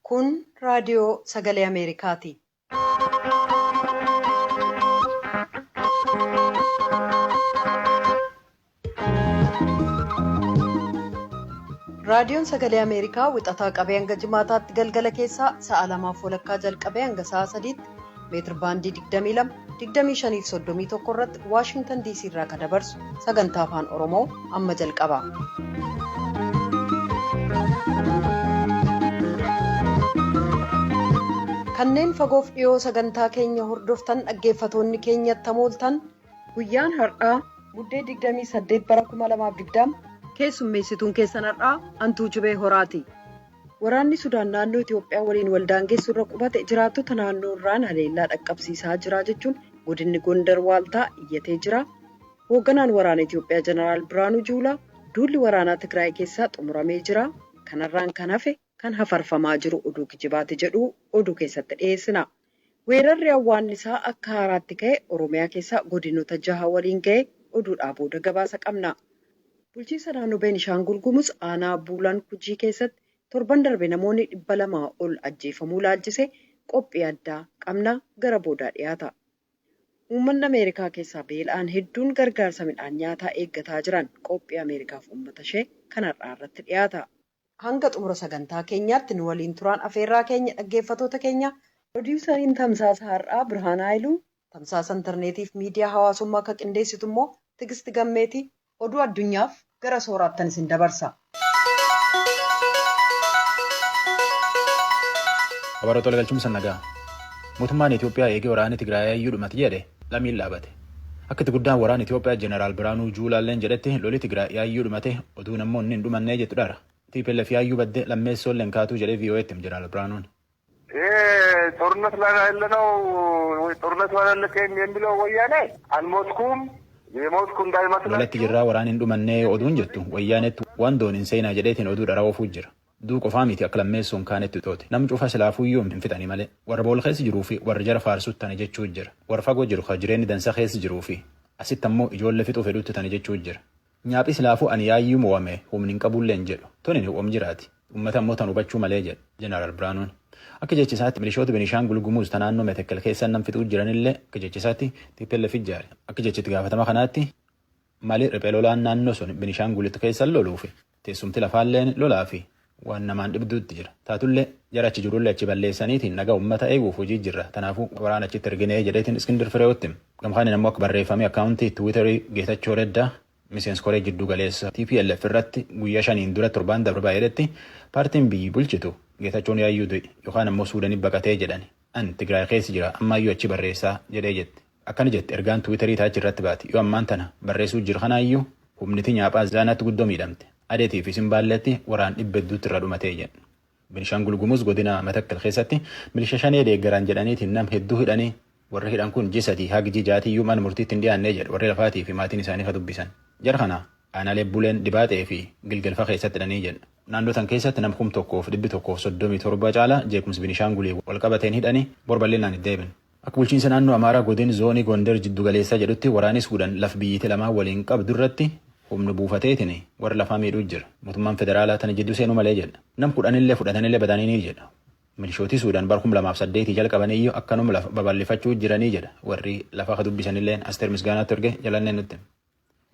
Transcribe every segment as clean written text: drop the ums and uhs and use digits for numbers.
Kun raadiyoo sagalee Ameerikaati. Raadiyoon sagalee Ameerikaa wixataa qabee hanga jimaataatti galgala keessaa sa'a lamaaf walakkaa jalqabee hanga sa'a sadiitti meetir baandii 22 25 fi 31 irratti Waashingtan DC irraa kan dabarsu sagantaa afaan Oromoo amma jalqaba. Kanneen fagoof dhiyoo sagantaa keenya hordoftan dhaggeeffatoonni keenyatti mooltan guyyaan har'aa muddee 28 bara 2020 keessummeessituun keessan har'aa Antuu Jibee Horaati. Waraanni Sudaan naannoo Itoophiyaa waliin waldaangeessu irra qubate jiraattota naannoo irraan haleellaa dhaqqabsiisaa jira jechuun godinni Gondar Waaltaa iyyatee jira. Hoogganaan waraana Itoophiyaa Jeneraal Biraanuu Juulaa duulli waraanaa Tigraay keessaa xumuramee jira. Kanarraan kan hafe kan hafarfamaa jiru oduu kijibaati jedhu oduu keessatti dhiyeessina. Weerarri awwaannisaa akka haaraatti ka'e Oromiyaa keessaa godinoota jaha waliin ga'e oduudhaa booda gabaasa qabna. Bulchiinsa naannoo Beenishaangul Gumuz aanaa Buulaan Gujii keessatti torban darbe namoonni 200 ol ajjeefamuu laalchise qophii addaa qabna gara boodaa dhiyaata. Uummanni Ameerikaa keessaa beela'an hedduun gargaarsa midhaan nyaataa eeggataa jiran qophii Ameerikaaf uummata ishee kan har'aa irratti dhiyaata. Hanga xumura sagantaa keenyaatti nu waliin turaan afeerraa keenya dhaggeeffatoota keenya Pirodiiwusariin tamsaasa har'aa Birhaan Haayiluu tamsaasa intarneetiif miidiyaa hawaasummaa akka qindeessitu immoo Tigisti Gammeetii oduu addunyaaf gara sooraattan isin dabarsa. Kabaroota waliigalchuun nagaa. Mootummaan Itoophiyaa eegee waraanni Tigraay iyyuu dhumate jedhe lamiin dhaabate. Akka itti guddaan waraana Itoophiyaa Jeneraal Biraanuu Juulaalleen jedhetti loli Tigraay yaayyuu dhumate oduu namoonni hin dhumannee jettu dhara. TPLF yaayyuu badde lammeessoon kaatuu jedhee VOA'tti Jeneraal Biraanuun. ጦርነት ላይ ያለነው ወይ ጦርነቱ አላለቀም የሚለው ወያኔ አልሞትኩም የሞትኩ እንዳይመስላችሁ Lolatti jirraa waraan hin dhumannee oduun jettu wayyaanetti waan doon hin seenaa jedheetiin oduu dhara oofuu jira. Duu qofaa miti akka lammeessuun kaanetti tooti. Nam cufa silaafuyyuu hin fixanii malee. Warra bool keessa jiruu fi warra jara faarsutti tani jechuu jira. Warra fagoo jiru ka jireenyi dansa keessa jiruu fi asitti ammoo ijoollee fixuu fedhutti tani jechuu jira. Nyaaphi silaafuu ani yaayyuu mo'ame humni hin qabullee hin jedhu. Tuni ho'om jiraati. Uummata ammoo tan hubachuu malee jedhe Jeneraal Biraanuun. Akka jecha isaatti milishoota Beenishaangul Gumuz ta naannoo Metekel keessa nam fixuu jiranillee akka jecha isaatti TPLF ijaare. Akka jecha itti gaafatama kanaatti malee riphee lolaan naannoo sun Beenishaangulitti keessa loluufi teessumti lafaalleen lolaa fi waan namaan dhibduutti jira. Taatullee jara achi jirullee achi balleessaniitiin nagaa uummata eeguuf hojii jirra. Kanaafuu waraana achitti erginee jedheetiin Iskindir Fireewotti. Gamkaan ammoo akka barreeffamee akkaawuntii Tiwiitarii Geetachoo Reddaa miseensa koree jidduu galeessa TPLF irratti guyyaa shaniin dura torbaan darbe baay'eetti paartiin biyyi bulchitu Geetachoon yaayyuu du'e yookaan ammoo Suudanii baqatee jedhan. An Tigraay keessa jira ammayyuu achi barreessaa jedhee jette. Akkana jette ergaan Tiwiitarii taachi irratti baate yoo ammaan tana barreessuu jiru kanaayyuu humniti nyaaphaa zaanaatti guddoo miidhamte. Adeetii fi Simbaalleetti waraan dhibba hedduutti irra dhumatee jedhe. Beenishaangul Gumuz godina Matakkal keessatti milisha shanee deeggaran jedhaniitiin nam hedduu hidhanii warri hidhan kun jisatii hagi jijaatiyyuu mana murtiitti hin dhiyaannee jedhe warri lafaatii fi maatiin isaanii ka dubbisan. Jara kana aanaalee Buleen Dibaaxee fi Gilgalfa keessatti hidhanii jedhe. Naannoo tan keessatti nam 1137 caalaa jeequmsi Beenishaangulii wal qabateen hidhanii borbal'inaan hin deebin. Akka bulchiinsa naannoo Amaaraa godin zoonii Gondar jiddu galeessaa jedhutti waraanni Suudaan laf biyyatti lamaa waliin qabdu irratti humna buufateetiin warra lafaa miidhuu jira. Mootummaan federaalaa tana jidduu seenuu malee jedha. Nam kudhanillee fudhatanillee badanii ni jedha. Milishootii Suudaan bara 2008 jalqabaniyyuu akkanuma lafa babal'ifachuu jiranii jedha. Warri lafa dubbisanillee Asteer Misgaanaatti erge jalannee nutti.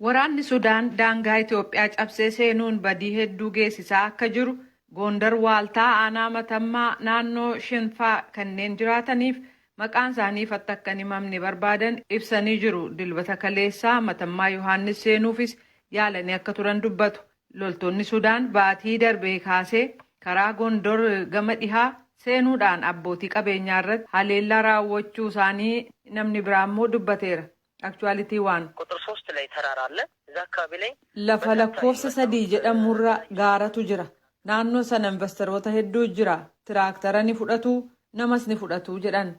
Waraanni Sudaan daangaa Itoophiyaa cabsee seenuun badii hedduu geessisaa akka jiru Gondar Waaltaa aanaa Matammaa naannoo Shinfaa kanneen jiraataniif maqaan isaanii ifatti akka hin himamne barbaadan ibsanii jiru. Dilbata Kaleessaa Matammaa Yohaannis seenuufis yaalanii akka turan dubbatu. Loltoonni Sudaan baatii darbee kaasee karaa Gondor gama dhihaa seenuudhaan abbootii qabeenyaa irratti haleellaa raawwachuu isaanii namni biraa immoo dubbateera. Actuality waan. ቁጥር ሶስት ላይ ተራራ አለ። እዛ አካባቢ ላይ Lafa lakkoofsa sadii jedhamurra gaaratu jira. Naannoo sana investoroota hedduu jira. Tiraaktara ni fudhatu, namas ni fudhatu jedhan.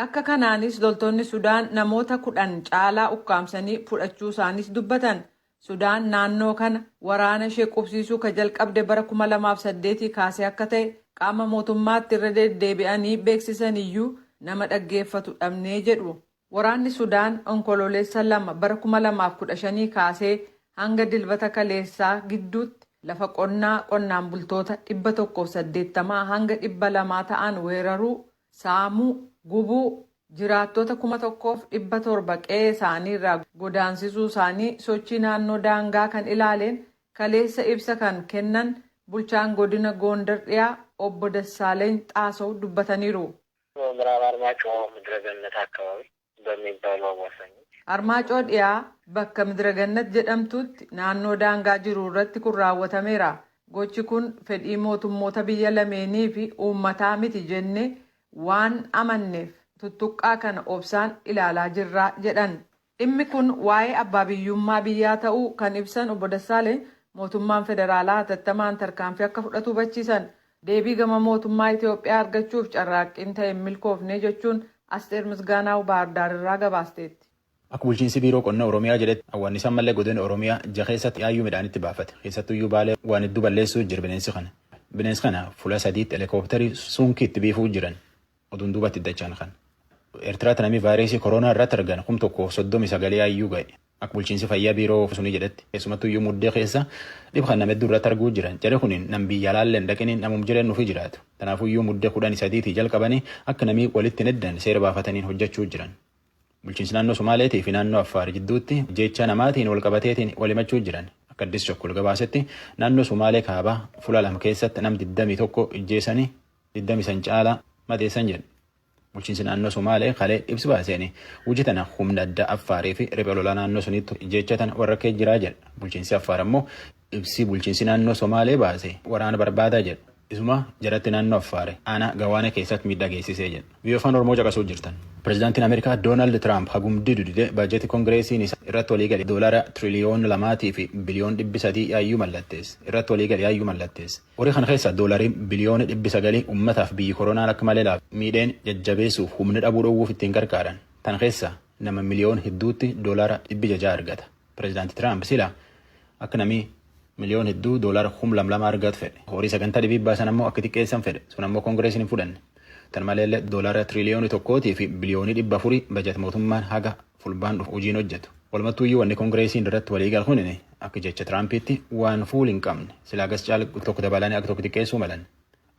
Akka kanaanis loltoonni Sudaan namoota kudhan caalaa ukkaamsanii fudhachuu isaanis dubbatan. Sudaan naannoo kana waraana ishee qubsiisuu ka jalqabde bara 2008 kaasee akka ta'e qaama mootummaatti irra deddeebi'anii beeksisan iyyuu nama dhaggeeffatu dhabnee jedhu. Waraanni Sudaan Onkoloolessa 2 bara 2015 kaasee hanga Dilbata kaleessaa gidduutti lafa qonnaa qonnaan bultoota 180 hanga 200 ta'an weeraruu, saamuu, gubuu, jiraattota 1,700 qe'ee isaaniirraa godaansisuu isaanii sochii naannoo daangaa kan ilaaleen kaleessa ibsa kan kennan bulchaan godina Goondar Dhiyaa Obbo Dassaaleny Xaasow dubbataniiru. በምዕራብ አርማጭሆ ምድረገነት አካባቢ በሚባሉ አዋሳኞች Armaacoo Dhiyaa bakka Midiragannat jedhamtutti naannoo daangaa jiru irratti kun raawwatameera. Gochi kun fedhii mootummoota biyya lameenii fi uummataa miti jennee waan amanneef tuttuqqaa kana obsaan ilaalaa jirra jedhan. Dhimmi kun waa'ee abbaa biyyummaa biyyaa ta'uu kan ibsan Obbo Dassaaleny mootummaan federaalaa hatattamaan tarkaanfii akka fudhatu hubachiisan. Deebii gama mootummaa Itoophiyaa argachuuf carraaqqiin ta'e hin milkoofne jechuun Asteer Misgaanaaw Baahirdaar irraa gabaasteetti. Akka bulchiinsi biiroo qonna Oromiyaa jedhetti awwaannisaan mallee godina Oromiyaa ija keessatti yaayyuu midhaanitti baafate. Keessattuyyuu Baalee waan hedduu balleessuu jira bineensi kana. Bineensi kana fuula sadiitti helikoophitarii suunkii itti biifuu jiran. Oduun duubatti dachaan kana. Eertiraatti namni vaayirasii koronaa irratti argan 1039 yaayyuu ga'e. Akka bulchiinsi fayyaa biiroo sunii jedhetti keessumattuyyuu Muddee keessa dhib kan nama hedduu irratti arguu jiran. Jarri kun nam biyya alaallee hin dhaqiniin namum jireenyu fi jiraatu. Tanaafuyyuu Muddee 13 jalqabanii akka namii walitti hin eddan seera baafataniin hojjechuu jiran. Bulchiinsi naannoo Somaaleetii fi naannoo Affaar jidduutti jecha namaatiin wal qabateetiin wal himachuu jiran. Akka Addis Chokkol gabaasetti naannoo Somaalee kaabaa fuula lama keessatti nam 21 ijjeessanii 25 caalaa madeessan jedhu. Bulchiinsi naannoo Somaalee kalee ibsi baaseen hojii tana humna addaa Affaarii fi riphee lolaa naannoo sunitti jecha tana warra kee jiraa jedha. Bulchiinsi Affaar ammoo ibsi bulchiinsi naannoo Somaalee baase waraana barbaadaa jedha. Isuma jalatti naannoo Affaar aanaa Gawaana keessatti miidhaa geessisee jedha. Biyya Afaan Oromoo caqasuu jirtan. Pireezidaantiin Ameerikaa Doonaald Tiraamp hagum didu dide baajetii Koongireesiin isa irratti walii gale doolara tiriliyoona 2 fi biliyoon 300 yaayyuu mallatteesse. Irratti walii gale yaayyuu mallatteesse. Horii kana keessa doolarii biliyoona 900 uummataaf biyyi koronaan akka malee laaf miidheen jajjabeessuuf humna dhabuu dhoowwuuf ittiin gargaaran. Tan keessa nama miliyoona hedduutti doolara 600 argata. Pireezidaanti Tiraamp sila akka namii miliyoon hedduu doolara 2000 argatu fedhe. Horii sagantaa dhibii baasan ammoo akka xiqqeessan fedhe. Sun ammoo Koongireesiin hin fudhanne. Tan maleellee doolara tiriliyoona 1 fi biliyoonii 400 bajet mootummaan haga fulbaan dhufu hojiin hojjetu. Walumattuuyyuu wanni Koongireesiin irratti walii galu kun akka jecha Tiraampiitti waan fuul hin qabne silaa gas caala tokko dabalanii akka tokko xiqqeessuu malan.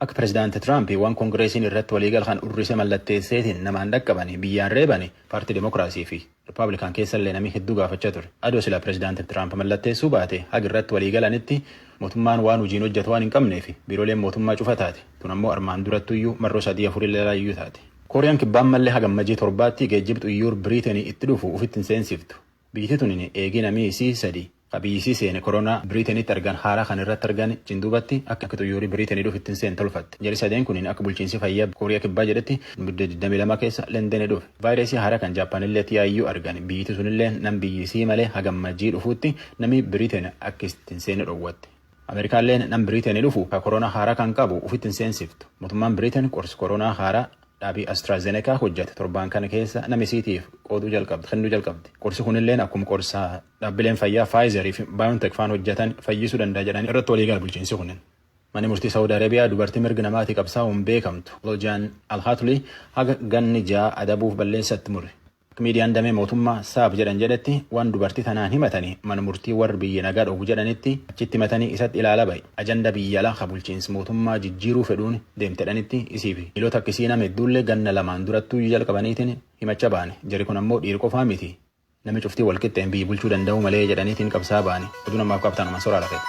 Akka pireezidaanti Tiraamp waan Koongireesiin irratti walii galu kan urrise mallatteesseetiin namaan dhaqqabanii biyyaan reebanii paartii Dimokiraasii fi Rippaabilikaan keessallee namni hedduu gaafachaa ture. Adoo silaa pireezidaanti Tiraamp mallatteessuu baate haga irratti walii galanitti mootummaan waan hojiin hojjetu waan hin qabneef biirooleen mootummaa cufa taate. Tun ammoo armaan durattuyyuu marroo sadii afurii laayyuu taate. Kooriyaan kibbaan mallee haga Ammajii 7tti geejjiba xuyyoor Biriitenii itti dhufu ofitti hin seensiftu. Biyyi tun eegii namii isii sadi qabiyyisii seene koronaa Biriitenitti argan haaraa kan irratti argan cinduubatti akka xuyyoorii Biriitenii dhufu ittiin seen tolfatte. Jarri sadeen kun akka bulchiinsi fayyaa Kooriyaa kibbaa jedhetti Muddee 22 keessa Londonii dhufe. Vaayirasii haaraa kan Jaappaanillee yaayyuu argan biyyi sunillee nam biyyisii malee haga Ammajii dhufuutti namni Biriiten akka ittiin seene dhoowwatte. Ameerikaalleen nam Biriitenii dhufu ka koronaa haaraa kan qabu ofitti hin seensiftu. Mootummaan Biriiten qorsi koronaa haaraa dhaabii AstraZeneca hojjete torbaan kana keessa nama isiitiif qooduu jalqabdi kennuu jalqabdi. Qorsi kunilleen akkuma qorsaa dhaabbileen fayyaa Pfizer fi BioNTech faan hojjetan fayyisuu danda'a jedhanii irratti walii gala bulchiinsi kunin. Manni murtii Saawud Arabiyaa dubartii mirga namaatii qabsaa'uun beekamtu Lojaan Alhaatuli haga ganni 6 adabuuf balleessatti mure. Akka miidiyaan damee mootummaa Saab jedhan jedhetti waan dubartii tanaan himatanii mana murtii warri biyya nagaa dhowwu jedhanitti achitti himatanii isatti ilaala bahe. Ajanda biyya alaa ka bulchiinsi mootummaa jijjiiruu fedhuun deemtedhanitti isii fi miilota akkasii nama hedduullee ganna lamaan durattuu jalqabaniitiin himacha baane. Jarri kun ammoo dhiira qofaa miti. Namni cuftii wal qixxeen biyyi bulchuu danda'u malee jedhaniitiin qabsaa baane. Oduu namaaf qabatan soraa lafeeti.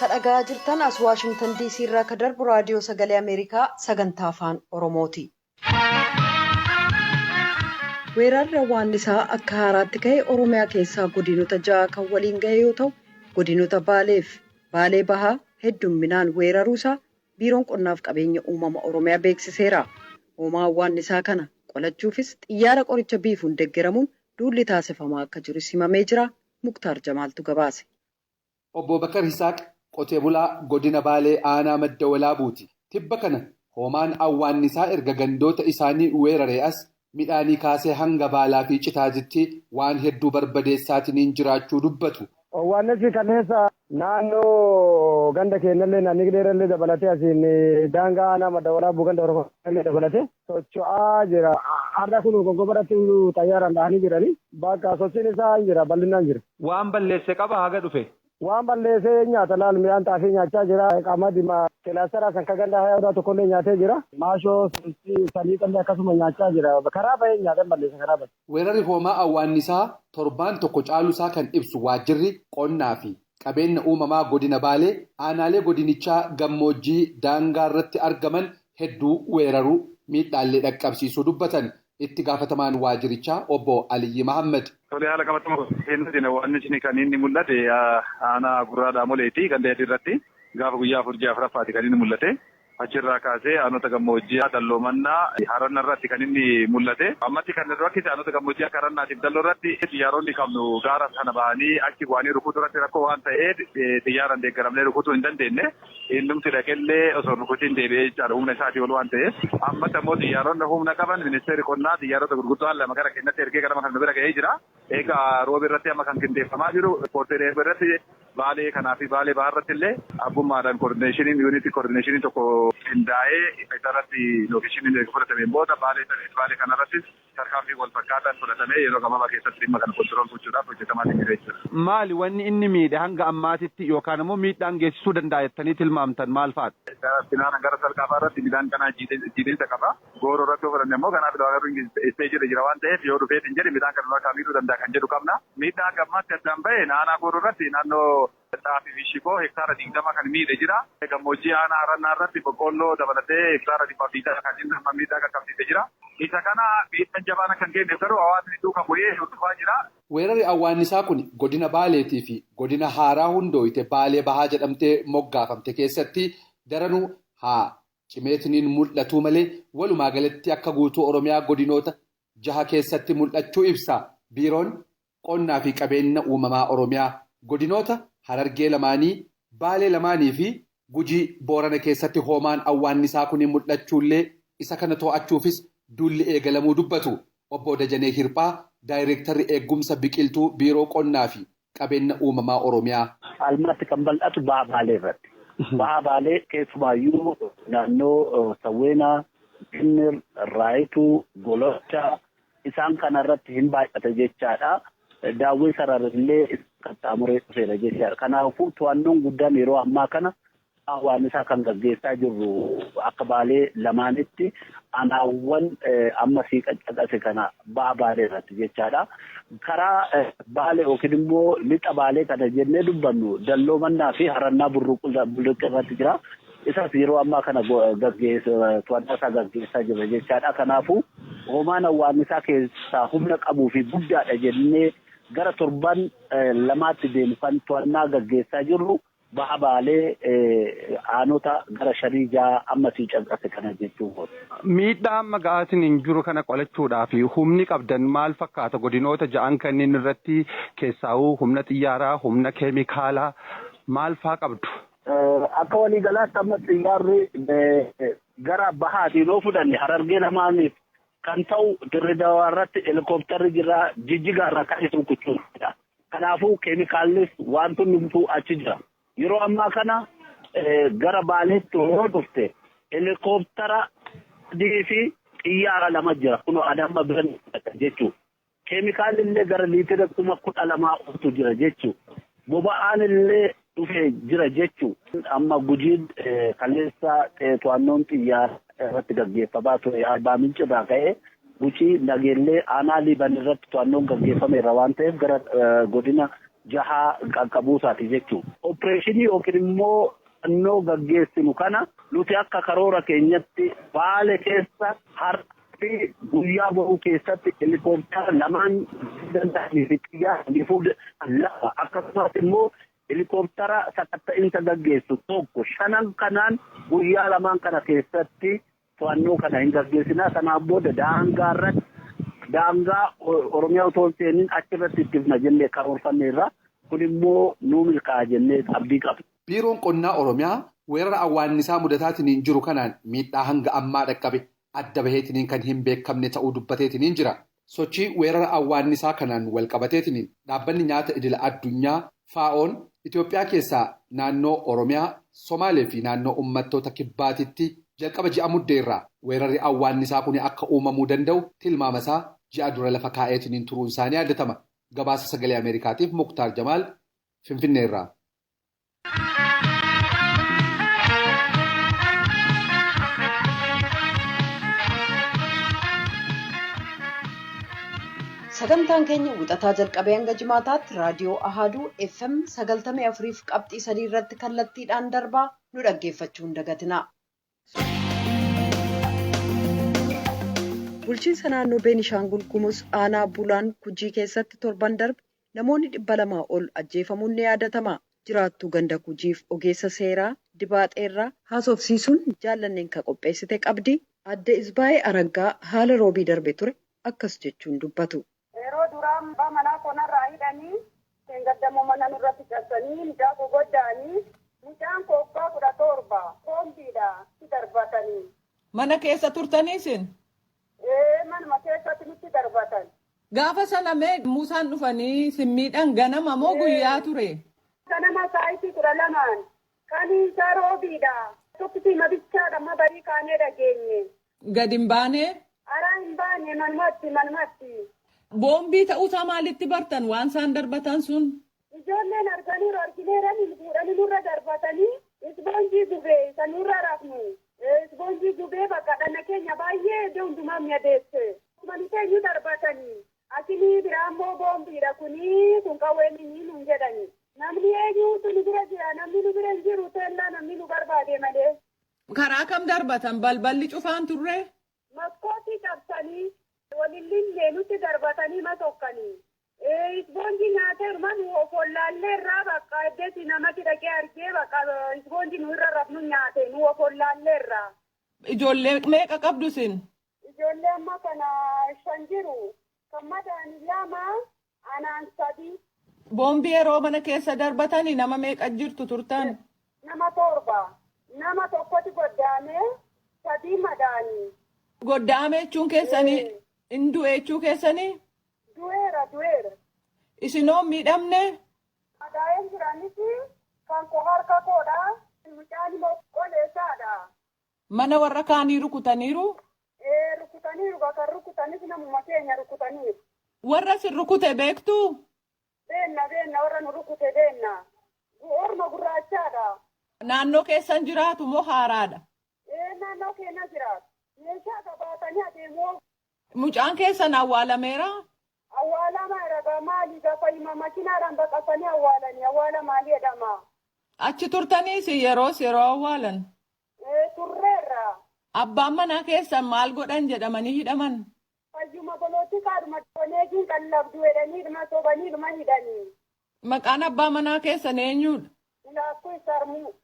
Ka dhagaa jirtan as Waashingtan DC irraa ka darbu Raadiyoo Sagalee Ameerikaa sagantaa Afaan Oromooti. Weerarri awwaannisaa akka haaraatti ka'e Oromiyaa keessaa godinota ja'a kan waliin gahe yoo ta'u, godinota Baaleef Baalee Bahaa heddumminaan weeraruusaa Biiroon Qonnaaf Qabeenya Uumama Oromiyaa beeksiseera. Hoomaa awwaannisaa kana qolachuufis xiyyaara qoricha biifuun deeggaramuun duulli taasifamaa akka jirus himamee jira. Muktaar Jamaaltu gabaase. Obbo Bakar Hisaaq qotee bulaa godina Baalee aanaa Madda Walaabuuti. Tibba kana hoomaan awwaannisaa erga gandoota isaanii weeraree as midhaanii kaasee hanga baalaa fi citaatitti waan hedduu barbadeessaatiin jiraachuu dubbatu. Owwaannissi kaleessa naannoo ganda keenyallee naannoo dheerallee dabalatee asiin daangaa aanaa madda walaabuu ganda oromoo dabalatee socho'aa jira. Har'a kun gongobaratti xayyaaraan dhahanii jiranii bakka sochiin isaa hin jira bal'inaan jira. Waan balleesse qaba haga dhufe. Waan balleessee nyaata laal midhaan xaafii nyaachaa jira. Qamadii kilaastara san kagandaa hayaa tokkollee nyaatee jira. Maashoo saliixallee akkasuma nyaachaa jira. Karaa bahee nyaatan balleessa karaa bahee. Weerarri hoomaa awwaannisaa torbaan tokko caalusaa kan ibsu waajjirri qonnaa fi qabeenya uumamaa godina Baalee aanaalee godinichaa gammoojjii daangaa irratti argaman hedduu weeraruu miidhaallee dhaqqabsiisuu dubbatan. Itti gaafatamaan waajjirichaa obbo Aliyyi Mahammad. Tolee, haala qabatama keenyatiin awwaannisni kan inni mul'ate aanaa gurraa daamoleeti kan ta'e irratti gaafa guyyaa 4 ji'a 4ffaati kan inni mul'ate. Achirraa kaasee aanota gammoojjii dalloomannaa haranna irratti kan inni mul'ate. Ammatti kan rakkise aanota gammoojjii akka harannaatiif dalloo irratti xiyyaaronni qabnu gaara sana bahanii achi bu'anii rukutuu irratti rakkoo waan ta'eef xiyyaaraan deeggaramnee rukutuu hin dandeenye. Innumti dhaqellee osoo rukutiin deebi'ee jechaadha humna isaatii ol waan ta'eef. Ammatti ammoo xiyyaaronni humna qaban ministeerri qonnaa xiyyaarota gurguddoo lama gara keenyatti ergee gara kan nu bira ga'ee jira. Egaa roobi irratti amma kan qindeeffamaa jiru poortii irratti Baalee kanaa fi Baalee bahaa irratti illee abbummaadhaan koordineeshiniin yuunitii koordineeshinii tokko qindaa'ee isarratti lookeeshiniin erga fudhatameen booda Baalee kanarrattis tarkaanfii wal fakkaataan fudhatamee yeroo gabaabaa keessatti dhimma kana kontirool gochuudhaaf hojjetamaa jira jechuudha. Maali wanni inni miidhe hanga ammaatitti yookaan immoo miidhaan geessisuu danda'a jettanii tilmaamtan maal fa'aadha? Finaan gara salqaafaa irratti midhaan kanaa jiidhinsa qaba. Gooroo irratti yoo fudhanne immoo kanaaf isteejii jira waan ta'eef yoo dhufeet hin jedhe midhaan kana irraa miidhuu danda'a kan jedhu qabna. Miidhaan hanga ammaatti addaan bahe naannoo gooroo irratti naannoo xaafii fi shiboo hektaara 20 kan miidhe jira. Gammoojjii aanaa harannaa irratti boqqoolloo dabalatee hektaara 120 kan inni amma miidhaa qaqqabsiise jira. Isa kana miidhaan jabaan akka hin geenyeef garuu hawaasni duuka bu'ee hordofaa jira. Weerarri awwaannisaa kun godina Baaleetii fi godina Haaraa hundooyite Baalee Bahaa jedhamtee moggaafamte keessatti daranuu haa cimeetiniin mul'atuu malee walumaa galatti akka guutuu Oromiyaa godinoota jaha keessatti mul'achuu ibsa. Biiroon qonnaa fi qabeenya uumamaa Oromiyaa godinoota Harargee lamaanii, Baalee lamaanii fi Gujii Boorana keessatti hoomaan awwaannisaa kun mul'achuullee isa kana to'achuufis duulli eegalamuu dubbatu. Obbo Dajanee Hirphaa daayireektarri eegumsa biqiltuu Biiroo Qonnaa fi Qabeenya Uumamaa Oromiyaa. Almaatti kan bal'atu baha Baalee irratti. Baha Baalee keessumaayyuu naannoo Sawweenaa, Ginnir, Raayituu, Golochaa isaan kanarratti hin baay'ate jechaadha. Daawwee sararrillee qaxxaamuree dhufeera jechaadha. Kanaafuu to'annoon guddaan yeroo ammaa kana waan isaa kan gaggeessaa jirru akka Baalee lamaanitti aanaawwan amma sii qaccaqase kana baha Baalee irratti jechaadha. Karaa Baalee yookiin immoo lixa Baalee kana jennee dubbannu dalloomannaa fi harannaa burruuqii irratti jira. Isas yeroo ammaa kana to'annaa isaa gaggeessaa jirra jechaadha. Kanaafuu hoomaan awwaannisaa keessaa humna qabuu fi guddaadha jennee gara torban lamaatti deemu kan to'annaa gaggeessaa jirru baha Baalee aanota gara 5 6 amma sii canqase kana jechuun. Miidhaa amma ga'aatiin hin jiru kana qolachuudhaaf humni qabdan maal fakkaata? Godinoota ja'an kanneen irratti keessaa'uu humna xiyyaaraa, humna keemikaalaa maal faa qabdu? Akka waliigalaatti amma xiyyaarri gara bahaatiin yoo fudhanne Harargee lamaaniif kan ta'u Dirree Dawaa irratti helikoophtarri jira, Jijjigaa irraa kan isin kuchuudha. Kanaafuu keemikaallis wantoonni hundumtuu achi jira. Yeroo ammaa kana gara Baaleetti yoo dhufte helikoophitara 3 fi xiyyaara 2 jira. Kun Adama bira jechuudha. Keemikaalli illee gara liitira 12,000 oltu jira jechuudha. Boba'aan illee dhufee jira jechuudha. Amma Gujiin kaleessa to'annoon xiyyaara irratti gaggeeffamaa ture. Arbaa Minci irraa ka'ee Gujii Nageellee aanaa Liiban irratti to'annoon gaggeeffameera waan ta'eef gara godina jahaa qaqqabuusaati jechuudha. Opereeshinii yookiin immoo to'annoo gaggeessinu kana nuti akka karoora keenyatti Baale keessa har'a fi guyyaa boruu keessatti helikooftara 2 danda'anii fi xiyyaara 2 akkasumas immoo helikooftara sakatta'insa gaggeessu 1 5 kanaan guyyaa 2 kana keessatti to'annoo kana hin gaggeessinaa. Kanaaf booda daangaa irratti daangaa Oromiyaa otoo hin seenin achirratti ittifna jennee karoorfanneerra. Kun immoo nuu milkaa'a jennee abdii qabna. Biiroon Qonnaa Oromiyaa weerara awwaannisaa mudataatiin jiru kanaan miidhaa hanga ammaa dhaqqabe adda baheetiin kan hin beekamne ta'uu dubbateetiin jira. Sochii weerara awwaannisaa kanaan wal qabateetiin dhaabbanni nyaata idila addunyaa FAO'n Itoophiyaa keessaa naannoo Oromiyaa, Somaalee fi naannoo uummattoota kibbaatitti jalqaba ji'a muddeerraa weerarri awwaannisaa kun akka uumamuu danda'u tilmaama isaa ji'a dura lafa kaa'eetiin turuun isaanii yaadatama. Gabaasa sagalee Ameerikaatiif Muktaar Jamaal Finfinneerraa. Sagantaan keenya wixataa jalqabee hanga jimaataatti raadiyoo Ahaaduu FM 94.3 irratti kallattiidhaan darbaa nu dhaggeeffachuu hin dagatina. Bulchiinsa naannoo Beenishaangul Gumuz aanaa Bulaan Gujii keessatti torban darbe namoonni 200 ol ajjeefamuun ni yaadatama. Jiraattuu ganda Gujiif ogeessa seeraa dibaaxeerraa haasofsiisuun jaallanneen kan qopheessite qabdi. Adde Isbaayee Araggaa haala roobii darbe ture akkas jechuun dubbatu. Yeroo duraa abbaa manaa konarraa hidhanii gaddamoo mana nurratti cabsanii mucaa koo goddaanii mucaan koo waggaa 17 koombiidha itti darbatanii. Mana keessa turtanii isin? Ee, manuma keessatti nutti darbatan. Gaafa sana mee Muusaan dhufanii simmiidhaan ganama moo guyyaa ture? Ganama sa'aatii 12 kan isaa roobiidha. Tokkitti mabichaadha amma barii kaanee dhageenye. Gad hin baane? Araa hin baane manumatti manumatti. Boombii ta'uusaa maalitti bartan waan isaan darbatan sun? Ijoolleen arganiiru argineeranii fuudhanii nurra darbatanii isboonjii gubee isa nurra rafnu. Isboonjii gubee bakka dhana keenya baay'ee iddoo hundumaa mi'adeesse. Mani keenyu darbatanii. Asinii biraa immoo boombiidha kunii kun qawween inni nuun jedhani. Namni eenyuutu nu bira jira namni nu bira hin jiru teellaa namni nu barbaade malee. Karaa kam darbatan balballi cufaan turre? Maskootii cabsanii walillee nutti darbatanii masokkanii. Isboonjii nyaateeruma nu ofollaallee irraa bakka eddeesi namatti dhaqee argee bakka isboonjii nu irra rafnu nyaate nu ofollaallee irraa. Ijoollee meeqa qabdu isin? Ijoollee amma kana 5 jiru. Kan madaani 2 anaan 3. Boombii yeroo mana keessa darbatanii nama meeqa jirtu turtan? Nama 7. Nama tokkotti goddaame 3 madaanii. Goddaame jechuun keessanii hin du'e jechuu keessanii? Du'eera du'eera. Isinoo miidhamne? Madaa'een jiranis kan koo harka koodha. Mucaan immoo qoleessaadha. Mana warra kaanii rukutaniiru? Ee rukutaniiru kan rukutanis namuma keenya rukutaniiru. Warra sin rukute beektuu? Beenna beenna warra nu rukute beenna. Orma gurraachaadha. Naannoo keessan jiraatu moo haaraadha? Ee naannoo keenya jiraatu. Meeshaa qabaatanii adeemu. Mucaan keessan awwaalameera? Awwaalameera gaa maali gaafa hima makiinaadhaan baqatanii awwaalanii awwaala maali jedhama. Achi turtaniis yeroo awwaalan? Turreerra. Abbaan manaa keessan maal godhan jedhamanii hidhaman? Fayyuma bolootii oneejiin qallabdu jedhanii dhuma sobanii dhuma hidhanii. Maqaan abbaa manaa keessan eenyudha? Laakkuu Sarmuu.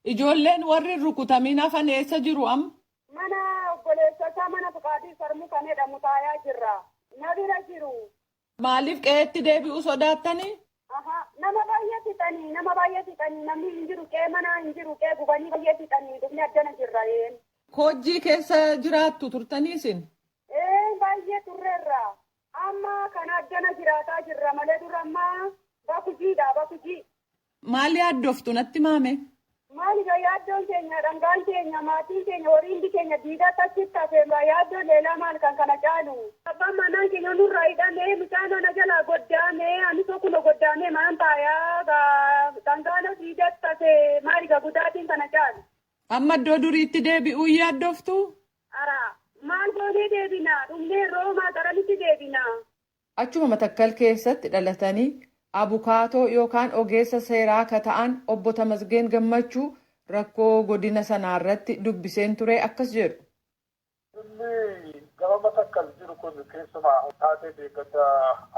Ijoolleen warri rukutamiin hafan eessa jiru amma? Mana obboleessa isaa mana Fuqaadii Sarmuu kan jedhamu taayaa jirra. Na bira jiru. Maaliif qe'eetti deebi'uu sodaattanii? Nama baay'ee fixanii nama baay'ee fixanii namni hin jiru qe'ee manaa hin jiru qe'ee gubanii baay'ee fixanii dhufni addana jirra. Hojii keessa jiraattu turtanii isin? Ee baay'ee turreerra. Amma kana addana jiraataa jirra malee dura ammaa bakujiidha bakujii. Maali yaaddoftu natti maame? Maali yaaddoon keenya dhangaan keenya maatiin keenya horiin keenya diidaa achitti hafe yaaddoon leelaa maal kan kana caalu. Abbaan manaan keenya nurraa hidhamee mucaan ana jalaa goddaamee ani tokkuma goddaamee maan taayaa dhangaan diidaa hafe maali gudaatiin kana caalu. Amma iddoo duriitti deebi'uu yaaddoftu? Ara maal goonee deebina dhumnee roomaa garamitti deebina. Achuma Matakkal keessatti dhalatanii abukaatoo yookaan ogeessa seeraa akka ta'an obbo Tamasgeen Gammachuu rakkoo godina sanaarratti dubbiseen ture akkas jedhu. Inni gama Matakkal jiru kun keessumaa taatee deeggata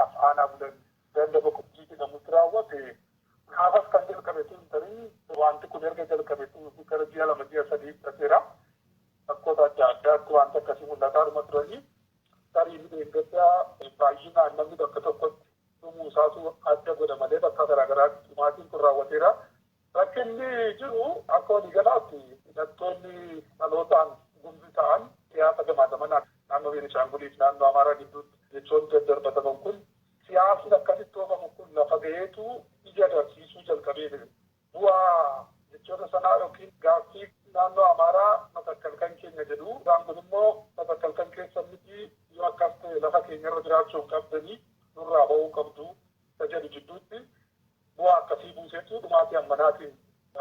afaan bulan ganda boqojjii jedhamutti raawwate gaafas kan jalqabe tun tarii wanti kun erga jalqabe tun gara ji'a 2 ji'a 3 fudhateera. Rakkoota adda addaatti wanta akkasii mul'ataa dhuma turanii tarii deeggata baay'inaan namni bakka tokkotti dhumuu isaatu adda godha malee bakka garaagaraatti dhumaatiin kun raawwateera. Rakkinni jiru akka waliigalaatti hidhattoonni dhalootaan gumbii ta'an siyaasa gamaa gamanaa naannoo Beenishaanguliif naannoo Amaaraa gidduutti jechoonni daddarbataman kun siyaasni akkasitti oofamu kun lafa ga'eetu Ija agarsiisuu jalqabee bu'aa jechoota sanaa yookiin gaaffii naannoo Amaaraa Matakkal kan keenya jedhu, isaan kun immoo Matakkal kan keessa miti, yoo akkas ta'e lafa keenyarra jiraachuu hin qabdanii, nurraa ba'uu qabdu isa jedhu jidduutti bu'aa akkasii buuseetu dhumaatii ammanaatiin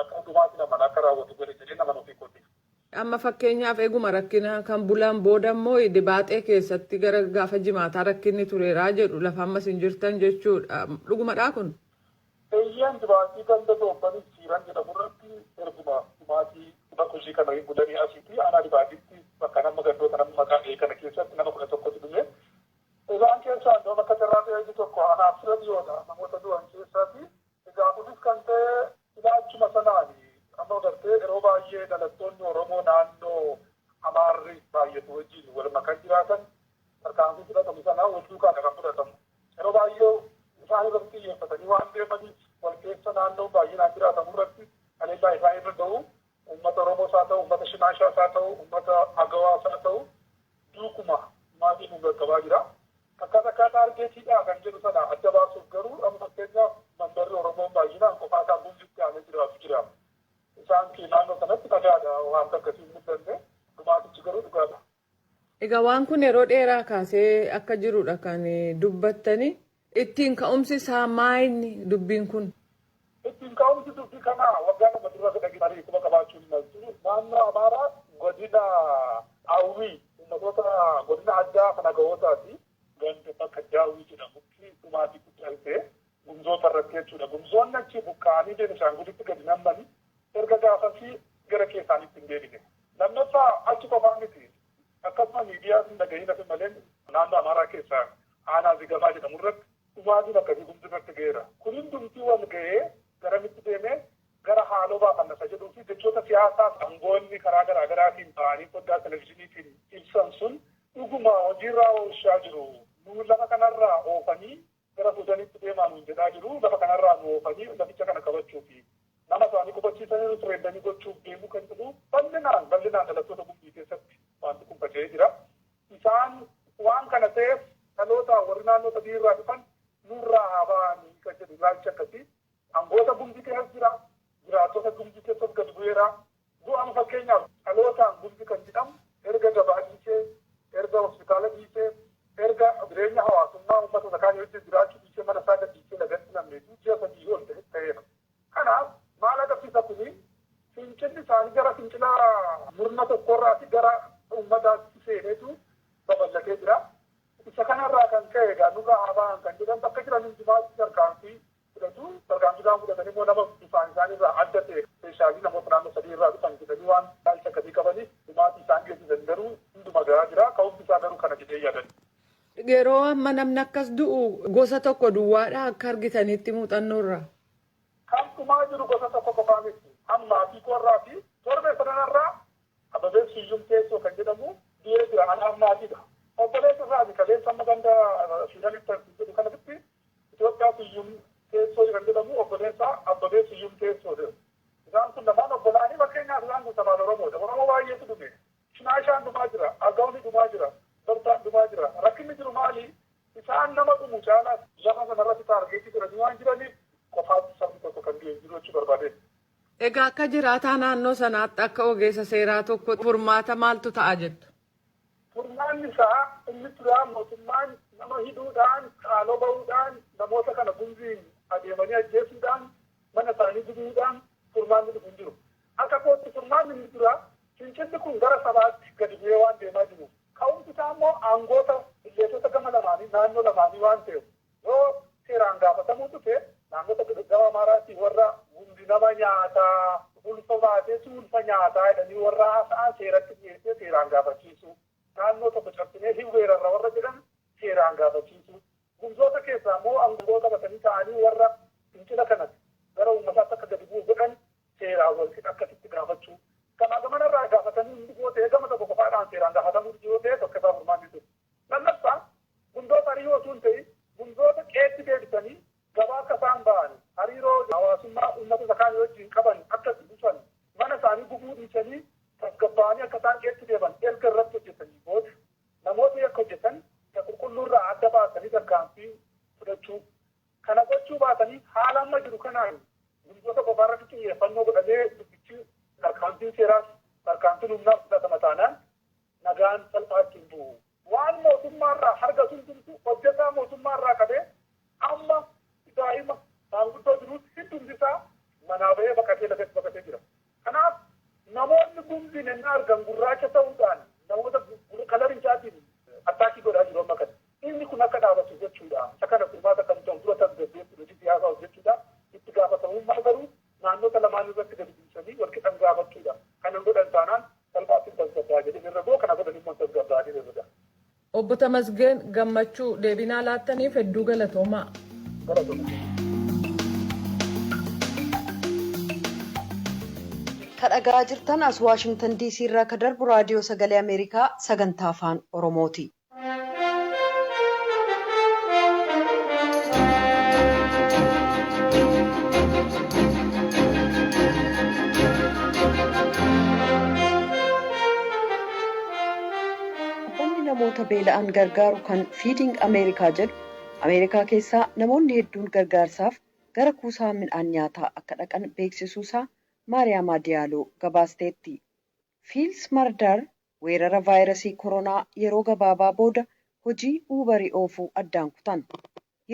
akka dhumaatiin ammanaa akka raawwatu godhe jedhee nama ofii kooti. Amma fakkeenyaaf eeguma rakkina kan bulan booda immoo Dibaaxee keessatti gara gaafa Jimaataa rakkinni tureeraa jedhu, lafa ammas hin jirtan jechuudha. Dhugumadhaa kun? Eeyyaan, Dibaaxii ganda Toobbanis Siiran jedhamu irratti erguma dhumaatii bakka hojii kana bulanii asitti aanaa Dibaaxiitti bakka nama gandoota nama maqaa dhahee kana keessatti nama 11tu dhume. Isaan keessaa iddoo bakka carraa ta'e tokko anaaf fira dhiyoodha namoota du'an keessaati. Egaa kunis kan ta'e ilaachuma sanaani. Amma gartee yeroo baay'ee dhalattoonni Oromoo naannoo Amaarri baay'atu wajjin wal makan jiraatan tarkaanfii fudhatamu sana wal duukaadha kan fudhatamu. Yeroo baay'ee isaan irratti xiyyeeffatanii waan deemaniif wal keessa naannoo baay'inaan jiraatamu irratti haleellaa isaan irra ga'u, uummata Oromoos haa ta'u, uummata Shimaashaas haa ta'u, uummata Agawaas haa ta'u, duukuma maatiin nu qaqqabaa jira. Akkaataa taargeetiidha kan jedhu sana adda baasuuf garuu amma fakkeenyaaf mandarri Oromoon baay'inaan qofaa isaa Gumzitti aanee jiraatu jira. Isaan naannoo sanatti nagaadha, waan akkasii hin mul'anne, dhumaatichi garuu dhugaadha. Egaa waan kun yeroo dheeraa kaasee akka jirudha kan dubbattani. Ittiin ka'umsi isaa maayini dubbiin kun? Ittiin ka'umsi dubbii kanaa waggaa 2 dura fedha marii kuma qabaachuu hin maltu. Naannoo Amaaraa godina Hawwii uummattoota godina addaa kan Agawootaati. Ganda bakka Daawwii jedhamutti dhumaatii guddaa ta'e Gumzoota irratti jechuudha. Gumzoonni achi buqqa'anii Beenishaangulitti gadi nammanii erga gaafasii gara keessaanitti hin deebine. Lammaffaa, achi qofaa miti. Akkasuma miidiyaa hin dhagahin hafe malee naannoo Amaaraa keessaa aanaa Zigamaa jedhamu irratti dhumaatiin akkasii Gumzi irratti ga'eera. Kun hundumtii wal ga'ee garamitti deemee gara haaloo baafannasa jedhuu fi jechoota siyaasaa aangoonni karaa garaa garaatiin ta'anii foddaa televizyiiniitiin ibsan sun dhuguma hojiirraa oolchaa jiru. Nu lafa kanarraa oofanii gara Suudaanitti deemaa nuun jedhaa jiru. Lafa kanarraa nu oofanii laficha kana qabachuufi. Nama isaanii qubachiisanii referendamii gochuuf deemuu kan jedhu bal'inaan bal'inaan dhalattoota Gumbii keessatti wanti kun faca'ee jira. Isaan waan kana ta'eef dhaloota warri naannoo sadii irraa dhufan nurraa haa ba'anii kan jedhu ilaalcha akkasii. Aangoota Gumbii keessa jira. Jiraattota Gumbii keessas gad bu'eera. Bu'aan fakkeenyaaf dhalootaan Gumbii kan jedhamu erga gabaa dhiisee, erga hospitaala dhiisee, erga jireenya hawaasummaa uummata sakaan wajjin jiraachuu dhiisee, mana isaa gad dhiisee lagatti namneetu ji'a 3 ol ta'eera. Kanaaf maal agarsiisa kuni? Fincilli isaanii gara fincila murna tokkorraati gara uummataatti seeneetu babal'atee jira. Isa kanarraa kan ka'e egaa nurraa haa ba'an kan jedhan bakka jiran hundumaatti tarkaanfii fudhatu. Tarkaanfii isaan fudhatan immoo nama bifaan isaaniirraa adda ta'e, speeshaalii namoota naannoo sadii irraa dhufan jedhanii waan ilaalcha akkasii qabaniif dhumaatii isaan geessisan garuu hunduma gahaa jira. Ka'umsi isaa garuu kana jedhee yaadan. Yeroo amma namni akkas du'u gosa tokko duwwaadha akka argitanitti muuxannoorra? Kan dhumaa jiru gosa tokko qofaa miti. Amma Atiikoorraa fi torbee sanarraa Ababee Siyyum Teessoo kan jedhamu du'ee jira. Anaaf maatiidha. Obboleessa isaati kaleessa amma ganda Suudaanitti jedhu kanatti Itoophiyaa Siyyum Teessoo kan jedhamu obboleessa Ababee Siyyum Teessoo jedhu. Isaan kun lamaan obbolaanii, fakkeenyaaf isaan kun sabaan Oromoodha. Oromoo baay'eetu dhume. Shinaashaan dhumaa jira. Agawni dhumaa jira. Bartaan dhumaa jira. Rakkinni jiru maali? Isaan nama dhumu caalaa lafa sanarratti taargeetii godhanii waan jiraniif qofaatti sabni tokko kan du'e jiru jechuu barbaade. Egaa akka jiraataa naannoo sanaatti, akka ogeessa seeraa tokko, furmaata maaltu ta'a jettu? Furmaanni isaa inni turaa mootummaan nama hidhuudhaan, haaloo ba'uudhaan, namoota kana Gumziin adeemanii ajjeesuudhaan, mana isaanii gubuudhaan furmaanni dhufu hin jiru. Akka kootti furmaanni inni dura fincilli kun gara sabaatti gadi bu'ee waan deemaa jiru. Ka'umsi isaa immoo aangoota illeetota gama lamaanii naannoo lamaanii waan ta'eef yoo seeraan gaafatamuu dhufe naannota gama Amaaraatii warra Gumzi nama nyaataa, ulfa baateetu ulfa nyaataa jedhanii warra haasa'an seeratti dhiyeessee seeraan gaafachiisu. Naannoo tokko cabsinee hin weerarra warra jedhan seeraan gaafachiisu. Gumzoota keessaa immoo aangoo qabatanii ta'anii warra fincila kana gara uummataatti akka gadi bu'u godhan seeraan walqixa akkasitti gaafachuu. Gamaa gamanarraa gaafatanii hundi yoo ta'e, gama tokko qofaadhaan seeraan gaafatamuu yoo ta'e, tokko isaa furmaanni jiru. Lammaffaa, Gumzoota hariiroo osoo hin ta'in Gumzoota qeetti deebisanii gabaa akka isaan ba'an, hariiroo hawaasummaa uummata isa kaanii wajjin qaban akka itti dhufan, mana isaanii gubuu dhiisanii tasgabbaa'anii akka isaan qeetti deeman erga irratti hojjetanii booda namoota yakka hojjetan isa qulqulluurraa adda baasanii tarkaanfii fudhachuu. Kana gochuun Hojjechuu baatanii haala amma jiru kanaan gumzoota qofaarratti xiyyeeffannoo godhamee dubbichi tarkaanfiin seeraas tarkaanfiin humnaas fudhatama taanaan nagaan salphaatti hin bu'u. Waan mootummaarraa harka hundumtu hojjetaa mootummaarraa qabee amma daa'ima maanguddoo jiruutti hundumti isaa manaa bahee baqatee lafatti baqatee jira. Kanaaf namoonni gumziin inni argan gurraacha ta'uudhaan namoota kalarii isaatiin attaakii godhaa jiru amma kana. Inni kun akka dhaabatu jechuudha. Isa kana furmaata kan ta'u dura tasgabbeessu hojii siyaasaa hojjechuudha. Itti gaafatamummaa garuu naannota lamaan irratti gadi buusanii wal qixan gaafachuudha. Kana godhan taanaan salphaatti tasgabbaa jedhee irra goo kana godhan immoo tasgabbaa jedhee irra. Obbo Tamasgeen Gammachuu deebinaa laattaniif hedduu galatoomaa. Kan dhagaa jirtan as Waashingtan DC irraa kan darbu raadiyoo sagalee Ameerikaa sagantaa afaan Oromooti. Dhaabbanni namoota beela'an gargaaru kan Feeding Ameerikaa jedhu Ameerikaa keessaa namoonni hedduun gargaarsaaf gara kuusaa midhaan nyaataa akka dhaqan beeksisuusaa Maariyaama Diyaaloo gabaasteetti. Fiils Mardar weerara vaayirasii koronaa yeroo gabaabaa booda hojii uubarii oofuu addaan kutan.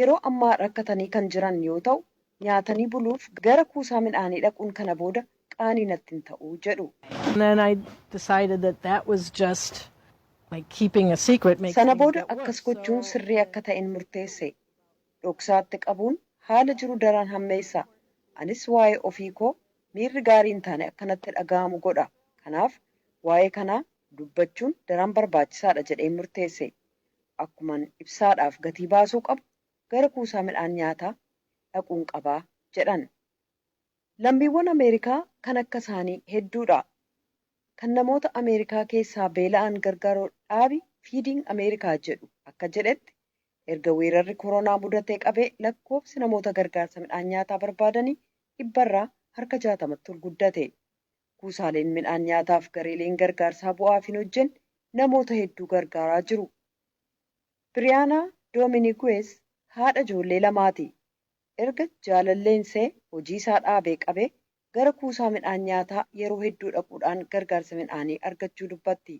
Yeroo ammaa rakkatanii kan jiran yoo ta'u, nyaatanii buluuf gara kuusaa midhaanii dhaquun kana booda qaanii natti hin ta'u jedhu. Sana booda akkas gochuun sirrii akka ta'en murteesse. Dhoksaatti qabuun haala jiru daran hammeessa. Anis waa'ee ofii koo miirri gaarii hin taane akkanatti dhaga'amu godha. Kanaaf waa'ee kanaa dubbachuun daran barbaachisaadha jedhee murteesse. Akkuman ibsaadhaaf gatii baasuu qabu gara kuusaa midhaan nyaataa dhaquun qabaa jedhan. Lammiiwwan Ameerikaa kan akka isaanii hedduudha. Kan namoota Ameerikaa keessaa beela'an gargaaru dhaabi Feeding Ameerikaa jedhu akka jedhetti erga weerarri koronaa mudatee qabee lakkoofsi namoota gargaarsa midhaan nyaataa barbaadanii dhibbarraa harka 60tti ol guddate. Kuusaaleen midhaan nyaataaf gareeleen gargaarsaa bu'aaf hin hojjenne namoota hedduu gargaaraa jiru. Biriyaanaa Doominiguwees haadha ijoollee lamaati. Erga jaalalleensee hojii isaa dhaabee qabee gara kuusaa midhaan nyaataa yeroo hedduu dhaquudhaan gargaarsa midhaanii argachuu dubbatti.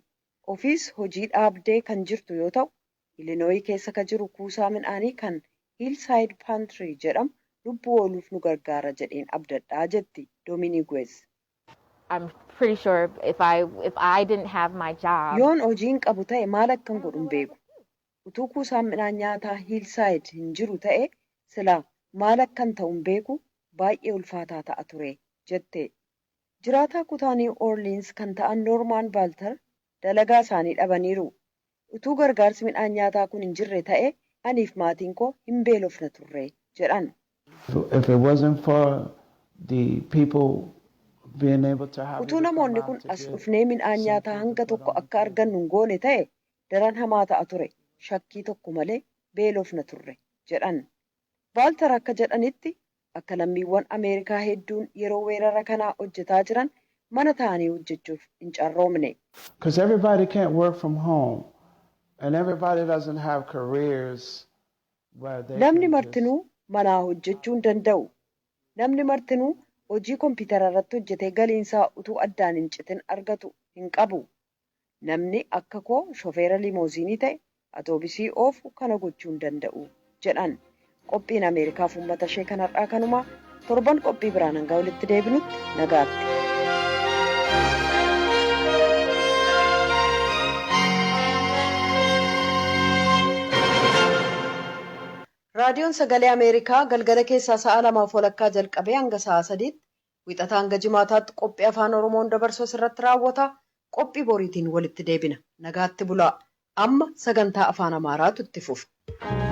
Ofiis hojii dhaabdee kan jirtu yoo ta'u, Ilinooyi keessa kan jiru kuusaa midhaanii kan Hillside Pantry jedhamu lubbuu ooluuf nu gargaara jedheen abdadhaa jetti Doominiguwees. Yoon hojii hin qabu ta'e maal akkan godhu hin beeku. Utuu kuusaan midhaan nyaataa Hillside hin jiru ta'e silaa maal akkan ta'u hin beeku baay'ee ulfaataa ta'a ture jette. Jiraataa kutaa Niw Orleans kan ta'an Noormaan Baaltar dalagaa isaanii dhabaniiru. Utuu gargaarsi midhaan nyaataa kun hin jirre ta'e aniif maatiin koo hin beelofna turre jedhan. Utuu namoonni kun as dhufnee midhaan nyaataa hanga tokko akka argannu hin goone ta'e daran hamaa ta'a ture. Shakkii tokko malee beelofna turre jedhan. Baaltar akka jedhanitti akka lammiiwwan Ameerikaa hedduun yeroo weerara kanaa hojjetaa jiran mana ta'anii hojjechuuf hin carroomne. Namni martinuu manaa hojjechuu hin danda'u. Namni martinuu hojii kompiitara irratti hojjetee galiinsaa utuu addaan hin citin argatu hin qabu. Namni akka koo shofeera limooziinii ta'e atoobisii oofu kana gochuu hin danda'u jedhan. Qophiin Ameerikaaf uummata ishee kanarraa kanumaa torban qophii biraan hanga walitti deebinutti nagaatti. Raadiyoon Sagalee Ameerikaa galgala keessaa sa'a 2:30 jalqabee hanga sa'a 3tti wixataa hanga jimaataatti qophii afaan Oromoon dabarsu asirratti raawwata. Qophii boriitiin walitti deebina. Nagaatti bulaa. Amma sagantaa afaan Amaaraatu itti fufa.